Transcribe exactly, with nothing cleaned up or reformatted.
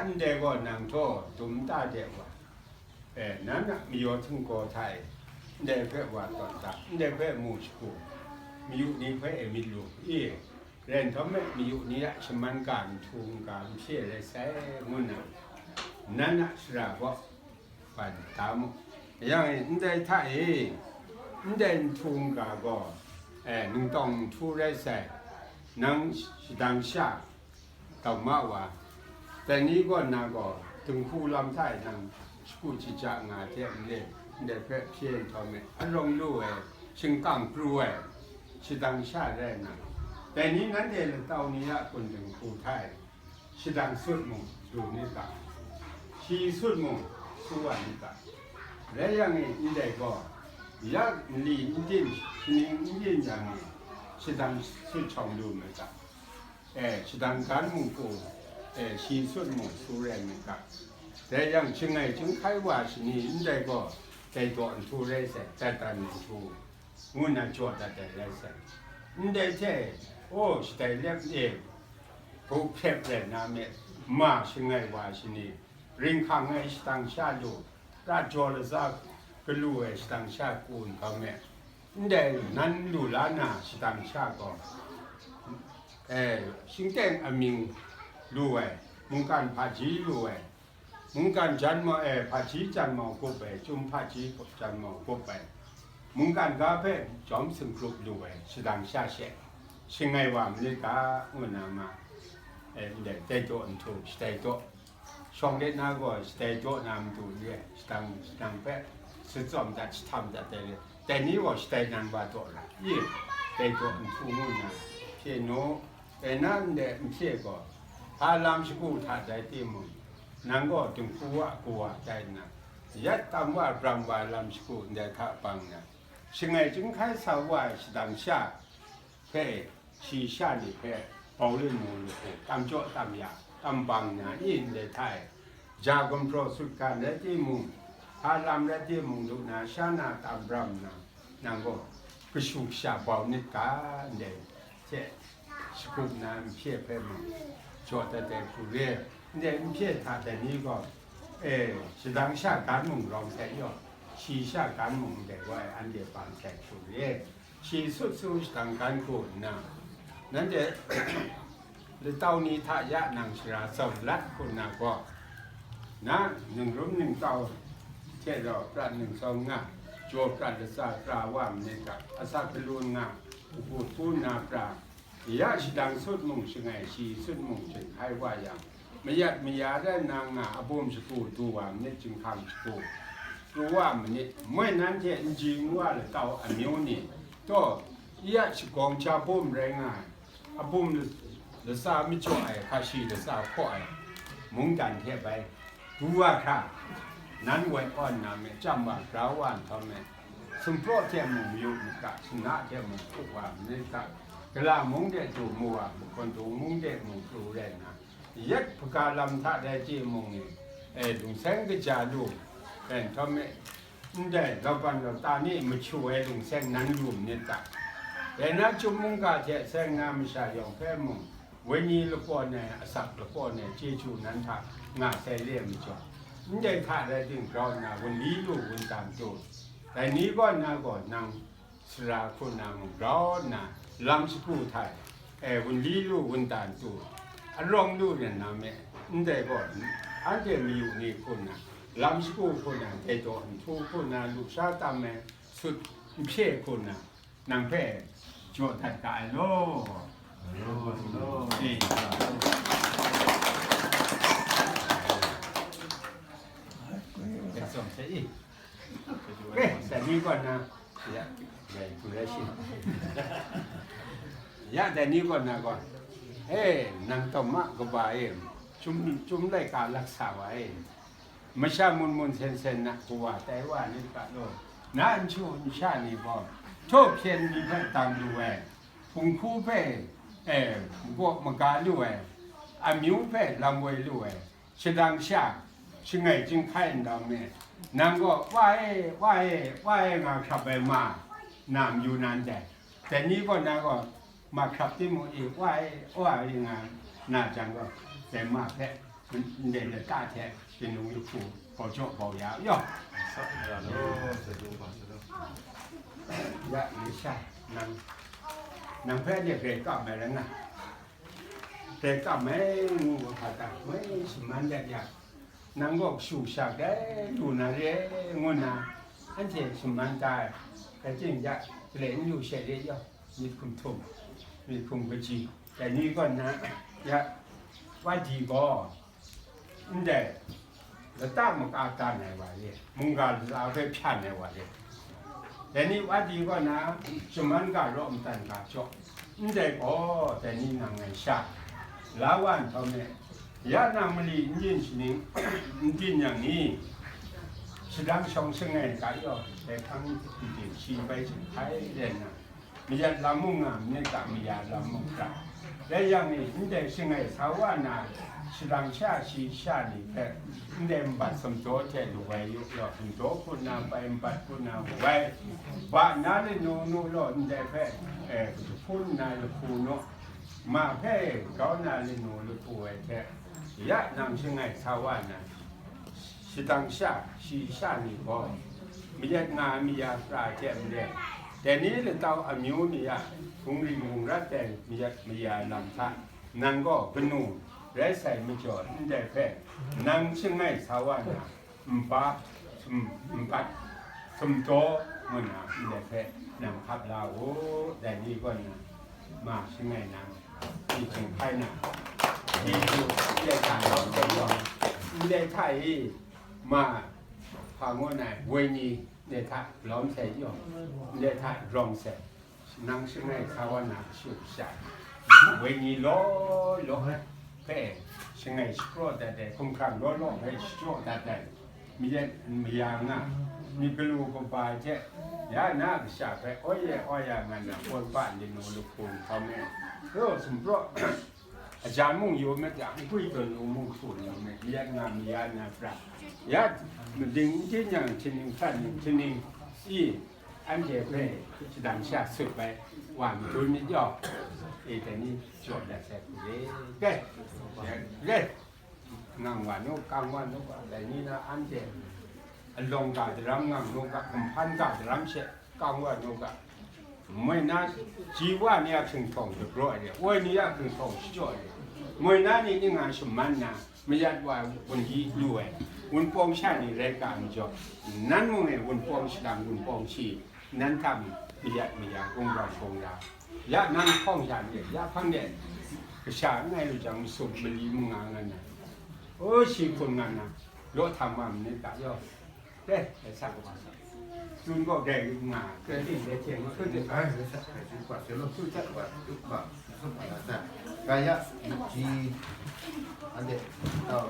Ndai gaw nang htaw dum nta de wa, e, nan a mayaw htinggaw hta e, ndai hpe wa tawn ta, ndai hpe mu shagu, mayu ni hpe e myit lu i, rai nhtawm me, mayu ni a shaman ga nhtu n-ga n hpye rai sai, ngu nna, nan a sara gaw ban da mu. Yang e, ndai hta e, ndai nhtu n-ga gaw, e, ningtawng nhtu rai sai, nang shadang sha, taw ma wa, dai ni gaw na gaw, dinghku lam hta e nang shagu shaja nga hte malen, ndai hpe hpye nhtawm e, arawng lu ai, shingkang pru ai, shadang sha rai nna, dai ni nanhte latau ni a kun dinghku hta e, shadang sut mung du nit ga, shi sut mung su wa nit ga, rai yang e, ndai gaw, ya nli n din, shaning n din yang e, shadang sut shawng lu myit ga, e, shadang gan mung ku, e, shi sut mung su rai myit ga, dai yang, shangai chyinghkai wa shani ndai gaw, dai daw nhtu rai sai, dat dan nhtu, ngu nna jaw dat ai rai sai. Ndai hte, o, shadai lep e, hpu hprep rai na me, ma shangai wa shani, ring hkang ai shadang sha lu, pra jaw latsa galu ai shadang sha ku nhtawm e, ndai nan lu la na shadang sha gaw, e, shingteng amying lu ai, mungkan hpaji lu ai, mungkan janmau, e, hpaji janmau gup ai, chyum hpaji janmau gup ai, mungkan ga hpe jawm singkrup lu ai shadang sha she, shangai wa manit ga, ngu nna ma, e, ndai dai daw nhtu, shadai daw, shawng let na gaw shadai daw na matu re ai, shadang, shadang hpe shatsawm dat, jahtam dat ai re, dai ni gaw shadai nan wa daw ra i, dai daw nhtu ngu nna hpye nu, dai na ndai n hpye gaw, hpa lam shagu hta tai timung, nang gaw dinghku wa kawa tai nna, yat tam wa bram wa lam shagu ndai hta bang nna, shangai chyinghkai sa wa ai shadang sha hpe, shi sha ni hpe bau lu mu lu hku, tam jaw tam ya, tam bang na i ndai hta e, ja gumhpraw sutgan rai timung, hpa lam rai timung, lu na sha na tam bram nna, nang gaw kashu kasha bau nit ga, ndai hte shagup na n hpye hpe mung, jaw dat ai hku re, ndai n hpye hta dai ni gaw, e, shadang sha gan mung rawng sai yaw, shi sha gan mung ndai gaw ai, anhte bang sai hku re. Shi sut su shadang gan hku nna, nanhte latau ni hta ya nang shara tsawm lat hku nna gaw, na ningrum ningtau hte rau prat ningsaw nga, jaw prat latsa pra wa manit ga, asak galun nga, agu htu nna pra, ya shadang sut mung shangai, shi sut mung chyinghkai wa yang, mayat maya rai nna nga, abum shagu du wa manit, chyinghkang shagu pru wa manit, moi nanhte n ji n wa latau amyu ni, taw, ya shagawng ja bum rai nga ai, abum latsa majaw ai, hkashi latsa hkaw ai, mungdan hte bai du wa hkra, nan woi awn na me, chyam wa, grau wa nhtawm me, sumpraw hte mung mayu myit ga, shana hte mung hkup wa myit ga, gala mung de du mu wa, mahkawn dung mung de mung pru rai nna, yet hpaga lam hta rai timung ni, e, lungseng kaja lu ai nhtawm e, ndai lauban lauta ni mahkyu ai lungseng nan lu myit ga, dai na chyum mungga hte seng na masha yawng hpe mung, wenyi lakawn ai, asak lakawn ai chyeju nan hta nga sai re ai majaw, ndai hta rai ting grau nna wunli lu wundan tu, dai ni kaw na gaw nang sara hku na mung grau nna, lam shagu hta e, wunli lu wundan tu, arawng lu rai na me, ndai gaw, anhte mayu ni hku na, lam shagu hku na, dai daw nhtu hku na, lusha tam ai sut n hpye hku na, nang hpe jaw dat ga ai law. Law, law. Eh. Kau sawm sai i. Eh, dai ni kaw na, ya, dai hku rai shi. Ya, dai ni kaw na gaw, eh, nang taw ma kaba e, chyum, chyum laika laksa wa e, masha mun mun sen sen na kawa tai wa ni ga law, na nchu nsha ni gaw, htaw hpyen ni hpe dang lu ai, hpung hku hpe, eh, makaw maga lu ai, amyu hpe lam woi lu ai, shadang sha, shangai chyinghkai ndau mi, nang gaw, "Wa e, wa e, wa e," nga hkrap ai ma, na mayu nan dai. Dai ni gaw, na gaw, ma hkrap timung e, "Wa e, wa e," nga na jang gaw, dai ma hpe, ndai lata hte, byin nung lahku, bau jaw bau ya yaw. Ya, Elisha, nang, nang hpe anhte grai kam ai rai nga, grai kam ai ngu wa hpa ta, moi shaman dat ya, nang gaw kashu kasha grai lu na re, ngu nna, anhte shaman da ai, rai timung, ya, galai n lu she re yaw, myit hkum htum, myit hkum kaji, dai ni gaw nna, ya, Wadi gaw, ndai lata maka dan ai wa re, mungga latsa hpe hpyan ai wa re. Dai ni Wadi kaw na, shaman ga raw madan ga jaw, ndai gaw, dai ni nang ngai sha, la wa nhtawm e, ya nang mali n yin shaning, n din yang ni, shadang shawng shangai ga yaw, dai hkang n din shi bai jinghkai rai nna, mayat lam mung nga myit ga, maya lam mung ga. Rai yang e, ndai shangai sa wa na, shadang sha shi sha ni hpe, ndai nbat sumdaw hte lu ai yu yaw, sumdaw hpun na bai, nbat hpun na wai, ba na lanu nu law, ndai hpe, eh, hpun na lahku nu, ma hpe grau na lanu lahku ai hte, ya nang shangai sa wa na, shadang sha shi sha ni gaw, mayat nga ai maya pra hte maren, dai ni latau amyu ni a hkungring hkungrat ai mayat maya lam hta, nang gaw kanu rai sai majaw, ndai hpe nang shangai sa wa na, nba, sum-, nbat, sumdaw ngu na, ndai hpe nang hkap la u, dai ni gaw na, ma shangai na, myi hkying hkai na, myi hkying ndai hta lawm sai yaw, ndai hta e, ma, hpa ngu na, woi ni, ndai hta lawm sai yaw, ndai hta rawng sai, nang shangai sa wa na kashu kasha, woi ni law law hpe shangai shapraw dat ai, hkumhkrang law law hpe shapraw dat ai, mayat maya nga, myit galu kaba ai hte, ya na kasha hpe oi ya, oi ya nga na, kawba lanu lahku hkawm e, yaw sumpraw, ajan mung yu myit ga, nkwi tawn nu mung hku yu myit, mayat nga maya na pra, ya mading n htin yang, htingning htan yang, htingning i, anhte hpe shadang sha sut bai wa madun myit yaw, e, dai ni jaw dat sai hku re. Kai, re, ngang wa nu, kang wa nu, dai ni na anhte alawng ga daram, ngang nu ga, gumhpan ga daram she kang wa nu ga, moi na, ji wa ni a hkinghkawng dagraw ai re, woi ni a hkinghkawng shachyaw ai re, moi na ni ning nga shaman na, mayat wa wunji lu ai, wunpawng sha ni rai ga majaw, nan mung e wunpawng shadang, wunpawng shi, nan hta mayat maya, kungdawn kungda, ya nang hkawng sha ni, ya hpang de, kasha n ai lu jang, masum mali manga nga na, o, shi hpun nga na, law htam wa myit ga yaw. Dai, dai sa kaba sa. Tsun gaw dai nga, dai ting dai teng, tsun dai sa. Ai, dai sa, dai tsun kaba sa lo, tsun sa kaba, tsun kaba, tsun kaba sa. Kaya, ji, ande, tau.